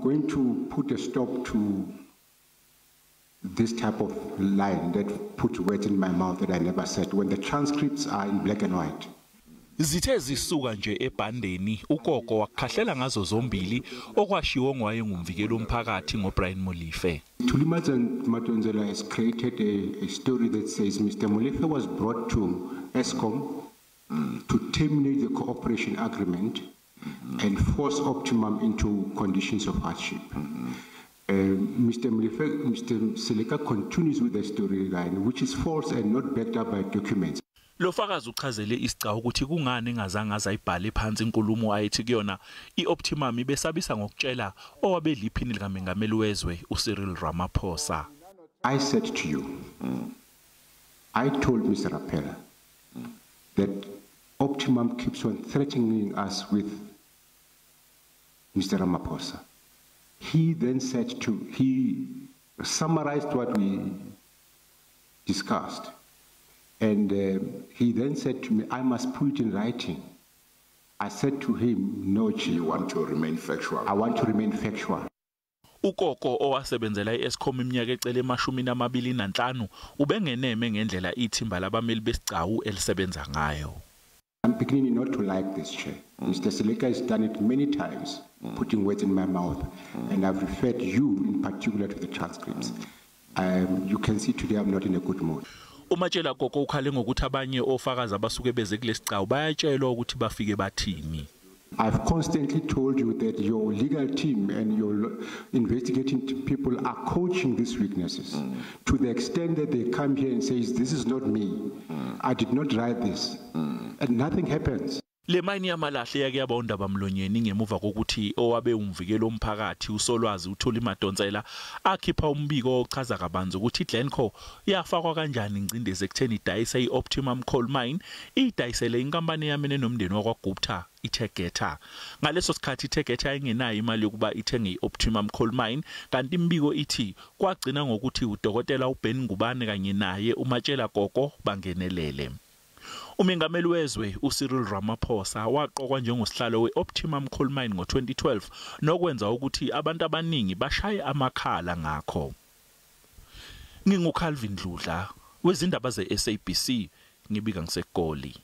I'm going to put a stop to this type of line that put words in my mouth that I never said when the transcripts are in black and white. Zithe zisuka nje ebhandeni uKoko wakhahlela ngazo zombili okwashiwo ngowayengumvikeli womphakathi ngoBrian Molefe. Thuli Madonsela has created a story that says Mr. Molefe was brought to Eskom to terminate the cooperation agreement and force Optimum into conditions of hardship. Mr. Molefe, Mr. Seleka continues with the storyline, which is false and not backed up by documents. Lo fakazi uchazele isigcawu ukuthi kungani engazange azayibhale phansi inkulumo ayethi kuyona iOptimum ibesabisa ngokutshela owabeliphini likamengameli wezwe uCyril Ramaphosa. I said to you, I told Mr. Raphela that Optimum keeps on threatening us with Mr. Ramaphosa. He then said to, he summarized what we discussed. And he then said to me, I must put it in writing. I said to him, no, Chief. You want to remain factual. I want to remain factual. UKoko owasebenzela iEskom iminyaka ecele ema-25 ubengeneme ngendlela ithimba labameli besigcawu elisebenza ngayo. I'm beginning not to like this, Chair. Mr. Seleka has done it many times, putting words in my mouth, and I've referred you in particular to the transcripts. You can see today I'm not in a good mood. UMatshela Koko ukhale ngokuthi abanye ofakazi abasuke beze kulesigcawu bayatshelwa ukuthi bafike bathini. I've constantly told you that your legal team and your investigating people are coaching these weaknesses to the extent that they come here and say, this is not me, I did not write this, and nothing happens. Le mayini yamalahle yake yaba undaba mlonyeni ngemuva kokuthi owabe umvikeli womphakathi uSolwazi uThuli Madonsela akhipha umbiko ochaza kabanzi ukuthi iGlencore yafakwa kanjani ingcindezi ekutheni idayise iOptimum Coal Mine idayisele inkampani yamene nomndeni wakwaGupta iTegeta. Ngaleso sikhathi iTegeta yayingenayo imali yokuba ithenge iOptimum Coal Mine, kanti imibiko ithi kwagcina ngokuthi udokotela uBen Ngubane kanye naye uMatshela Koko bangenelele. Umengameli wezwe uCyril Ramaphosa waqokwa njengosihlalo weOptimum Coal Mine ngo-2012 nokwenza ukuthi abantu abaningi bashaye amakhala ngakho. NginguCalvin Dludla wezindaba ze-SABC ngibika ngiseGoli.